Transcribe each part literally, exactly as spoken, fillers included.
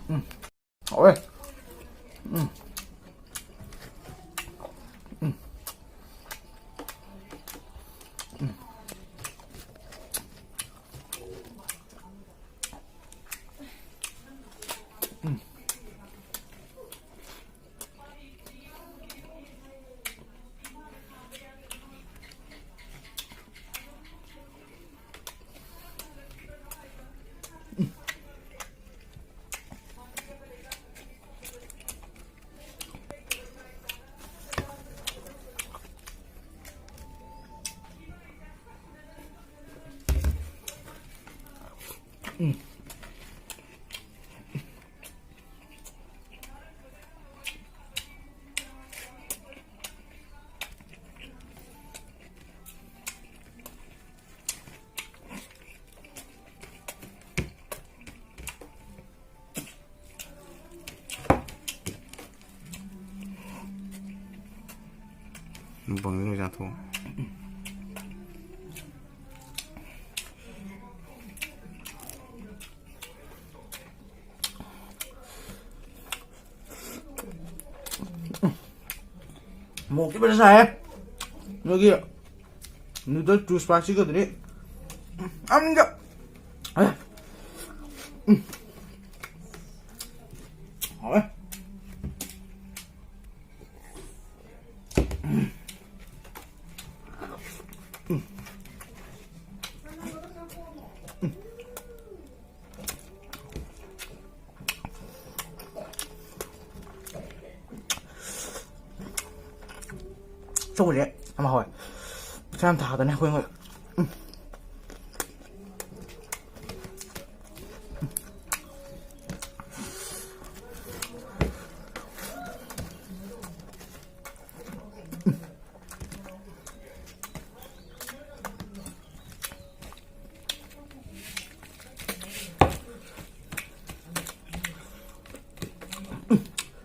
ꯎꯝ꯫ ꯍꯥꯎꯋꯦ꯫ ꯎꯝ꯫ ꯎꯝ꯫ ꯎꯝ꯫ ꯎꯝ꯫ ꯃꯨꯛꯕꯥꯡꯁꯦ ꯂꯣꯏ ꯆꯥꯊꯣꯛꯑꯣ꯫ ꯃꯣꯔꯣꯛꯇꯤ ꯐꯖꯅ ꯁꯥꯏꯍꯦ꯫ ꯅꯣꯏꯒꯤ noodle two spicy ꯒꯗꯨꯗꯤ ꯑꯝꯇ, ꯑꯦ꯫ ꯎꯝ꯫ ꯍꯥꯎꯋꯦ꯫ ꯆꯧꯁꯦ ꯌꯥꯝ ꯍꯥꯎꯋꯦ꯫ ꯄꯩꯁꯥ ꯌꯥꯝ ꯊꯥꯗꯅꯦ ꯑꯩꯈꯣꯏ ꯉꯣꯏ꯫ ꯎꯝ꯫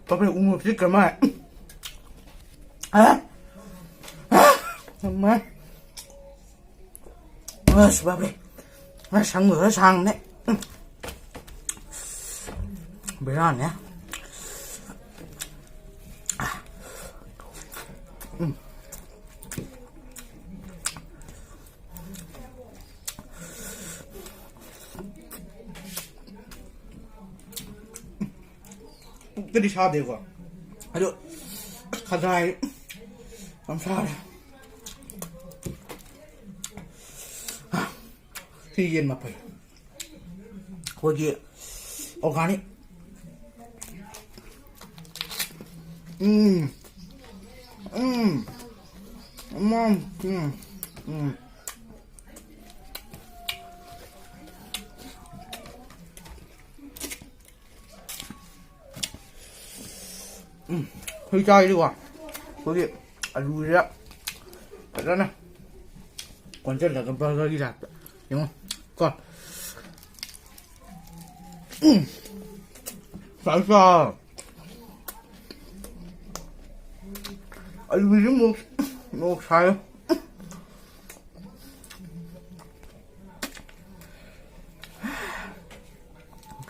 ꯄꯥꯐꯦ ꯎ ꯃꯣꯔꯣꯛꯁꯤ ꯀꯃꯥꯏ? ꯑꯦ? ꯑꯁ, ꯕꯥꯞꯔꯦ꯫ ꯑꯁ, ꯁꯪꯒ ꯈꯔ ꯁꯥꯡꯕꯅꯦ꯫ ꯎꯝ꯫ ꯕꯦꯔꯥꯅꯦ꯫ ꯎꯝ꯫ ꯄꯨꯛꯇꯗꯤ ꯁꯥꯗꯦꯀꯣ꯫ ꯑꯗꯣ ꯈꯖꯥꯏ ꯌꯥꯝ ꯁꯥꯔꯦ꯫ ꯁꯤ ꯌꯦꯟ ꯃꯐꯩ꯫ ꯑꯩꯈꯣꯏꯒꯤ organic꯫ ꯎꯝ꯫ ꯎꯝ꯫ ꯎꯝ꯫ ꯎꯝ꯫ ꯎꯝ꯫ ꯎꯝ, ꯍꯧꯖꯤꯛ ꯆꯥꯔꯤꯀꯣ, ꯑꯩꯈꯣꯏꯒꯤ ꯑꯂꯨꯁꯤꯗ ꯐꯖꯅ ꯀꯣꯟꯁꯤꯜꯂꯒ burgerꯒꯤ typeꯇ꯫ ꯌꯦꯡꯉꯣ ꯀꯣ꯫ ꯎꯝ꯫ ꯆꯥꯎ ꯆꯥꯎ꯫ ꯑꯂꯨꯁꯤ ꯃꯣꯔꯣꯛ, ꯃꯣꯔꯣꯛ ꯁꯥꯏ꯫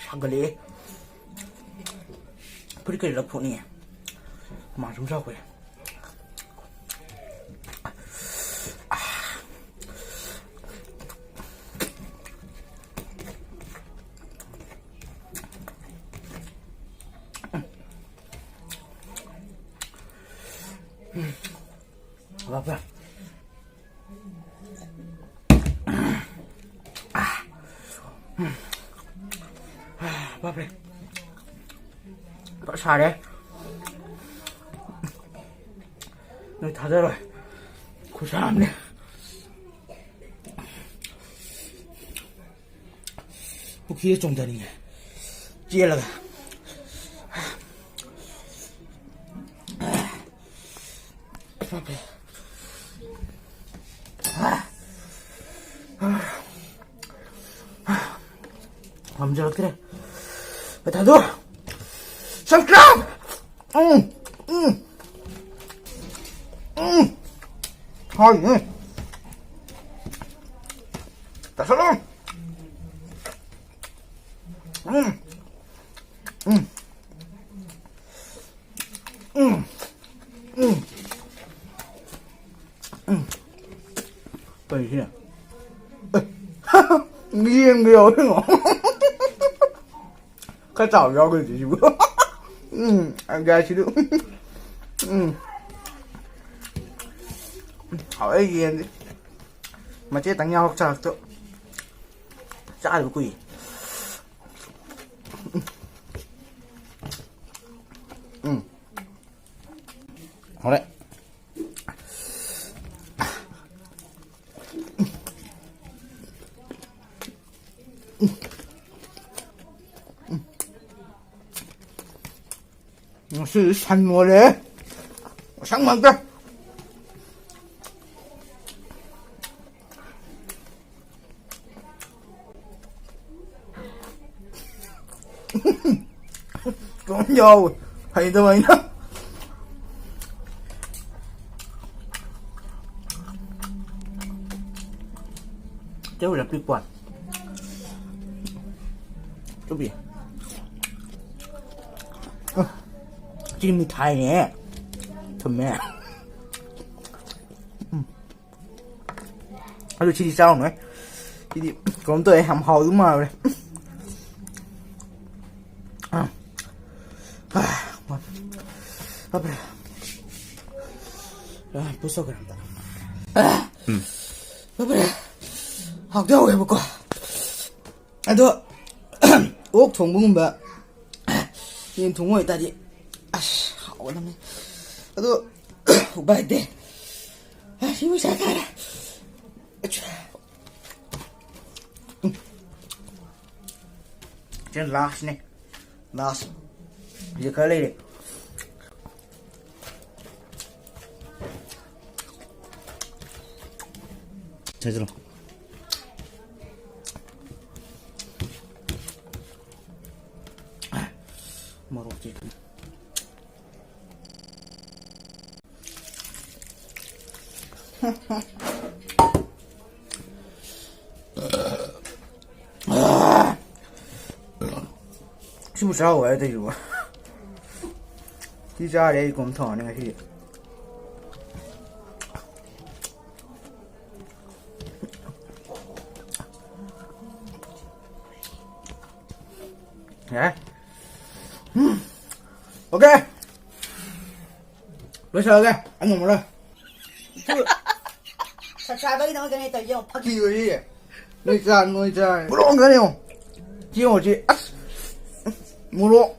ꯁꯥꯒꯠꯂꯛꯑꯦ꯫ ꯐꯨꯔꯤꯠ ꯀꯔꯤ ꯂꯧꯊꯣꯛꯅꯤꯡꯉꯦ꯫ ꯍꯨꯃꯥꯡ ꯁꯨꯝ ꯁꯧꯈ꯭ꯔꯦ꯫ ꯕꯥꯞꯔꯦ꯫ ꯕꯥꯞꯔꯦ꯫ ꯐꯖ ꯁꯥꯔꯦ꯫ ꯅꯣꯏ ꯊꯥꯖꯔꯣꯏ꯫ ꯈꯨꯠꯁꯥ ꯑꯃꯅꯦ꯫ ꯄꯨꯈ꯭ꯔꯤꯗ ꯆꯣꯡꯊꯅꯤꯡꯉꯦ꯫ ꯆꯦꯜꯂꯒ꯫ ꯉꯝꯖꯔꯛꯇ꯭ꯔꯦ꯫ ꯄꯩꯁꯥꯗꯣ꯫ Subscribe! ꯎꯝ, ꯎꯝ, ꯎꯝ꯫ ꯍꯥꯏꯅꯦ꯫ ꯆꯥꯁꯜꯂꯣ꯫ ꯎꯝ꯫ ꯎꯝ꯫ ꯎꯝ꯫ ꯎꯝ꯫ ꯎꯝ꯫ ꯀꯩꯁꯤꯅ? ꯑꯦ, ꯌꯦꯡꯕ ꯌꯥꯎꯔꯤꯉꯣ꯫ ꯈꯔ ꯆꯥꯎꯕ ꯌꯥꯎꯈ꯭ꯔꯦ ꯁꯤꯕꯨ꯫ ꯎꯝ, ꯑꯒꯥꯁꯤꯗꯨ꯫ ꯎꯝ꯫ ꯍꯥꯎꯋꯦ ꯌꯦꯟꯗꯤ꯫ ꯃꯆꯦꯇꯪ ꯌꯥꯎꯔꯛ ꯆꯥꯔꯛꯇꯣ꯫ ꯆꯥꯗꯕ ꯀꯨꯏ꯫ ꯎꯝ꯫ ꯍꯣꯔꯦꯟ꯫ ꯉꯁꯤꯗꯤ ꯁꯟ ꯑꯣꯏꯔꯦ꯫ ꯃꯁꯪ ꯃꯛꯇ꯫ ꯀꯩꯅꯣꯝ ꯌꯥꯎꯋꯦ꯫ ꯍꯩꯇꯕ ꯑꯩꯅ꯫ ꯇꯦꯕꯜ ꯑꯄꯤꯛꯄ꯫ ꯆꯨꯞꯄꯤ꯫ ꯑ, ꯁꯤ ꯃꯤꯊꯥꯏꯅꯦ꯫ ꯊꯨꯝꯃꯦ꯫ ꯎꯝ꯫ ꯑꯗꯨ ꯁꯤꯗꯤ ꯆꯥꯎꯅꯦ꯫ ꯁꯤꯗꯤ ꯀꯩꯅꯣꯝ ꯇꯧꯋꯦ, ꯌꯥꯝ ꯍꯥꯎꯗꯧ ꯃꯥꯜꯂꯦ꯫ ꯑ꯫ ꯑ꯫ ꯕꯥꯄ꯭ꯔꯦ꯫ ꯑ, ꯄꯨꯁ ꯇꯧꯈ꯭ꯔꯦ ꯑꯝꯇ꯫ ꯑ꯫ ꯎꯝ꯫ ꯕꯥꯄ꯭ꯔꯦ꯫ ꯍꯥꯎꯗꯤ ꯍꯥꯎꯋꯦꯕꯀꯣ꯫ ꯑꯗꯣ, ꯑꯣꯛ ꯊꯣꯡꯕꯒꯨꯝꯕ, ꯌꯦꯟ ꯊꯣꯡꯕ ꯑꯣꯏꯇꯥꯔꯗꯤ, ꯑꯁ, ꯍꯥꯎꯒꯗꯕꯅꯤ꯫ ꯑꯗꯣ, ꯎꯄꯥꯏ ꯂꯩꯇꯦ꯫ ꯑꯁ, ꯁꯤꯕꯨ ꯆꯥ ꯇꯥꯔꯦ꯫ ꯑꯠꯆꯥ꯫ ꯎꯝ꯫ ꯁꯤꯅ ꯂꯥꯁꯅꯦ꯫ ꯂꯥꯁ꯫ ꯍꯧꯖꯤꯛ ꯈꯔ ꯂꯩꯔꯦ꯫ ꯆꯥꯁꯤꯜꯂꯣ꯫ ꯃꯣꯔꯣꯛꯁꯦ꯫ ꯁꯤꯕꯨ ꯆꯥꯎ ꯍꯥꯏꯔ ꯇꯧꯔꯤꯁꯤꯕꯣ? ꯁꯤ ꯆꯥꯔꯦ ꯑꯩ ꯀꯣꯝ ꯊꯣꯡꯉꯅꯤ ꯉꯁꯤꯗꯤ꯫ ꯌꯥꯔꯦ꯫ ꯎꯝ꯫ ꯑꯣꯀꯦ꯫ ꯂꯣꯏꯁꯤꯜꯂꯒꯦ꯫ ꯑꯩ ꯉꯝꯃꯔꯣꯏ꯫ ꯁꯛ ꯆꯥꯕꯒꯤꯗꯃꯛꯇꯅꯦ ꯇꯧꯔꯤꯁꯦ ꯌꯦꯡꯉꯣ꯫ ꯐꯥꯒꯤ ꯑꯣꯏꯔꯤ꯫ ꯅꯣꯏ ꯆꯥ ꯅꯣꯏ ꯆꯥ ꯄꯨꯔꯛꯑꯣꯒꯅꯤ ꯌꯦꯡꯉꯣ꯫ ꯆꯦꯡꯉꯣ ꯁꯤ ꯑꯁ꯫ ꯃꯣꯔꯣꯛ꯫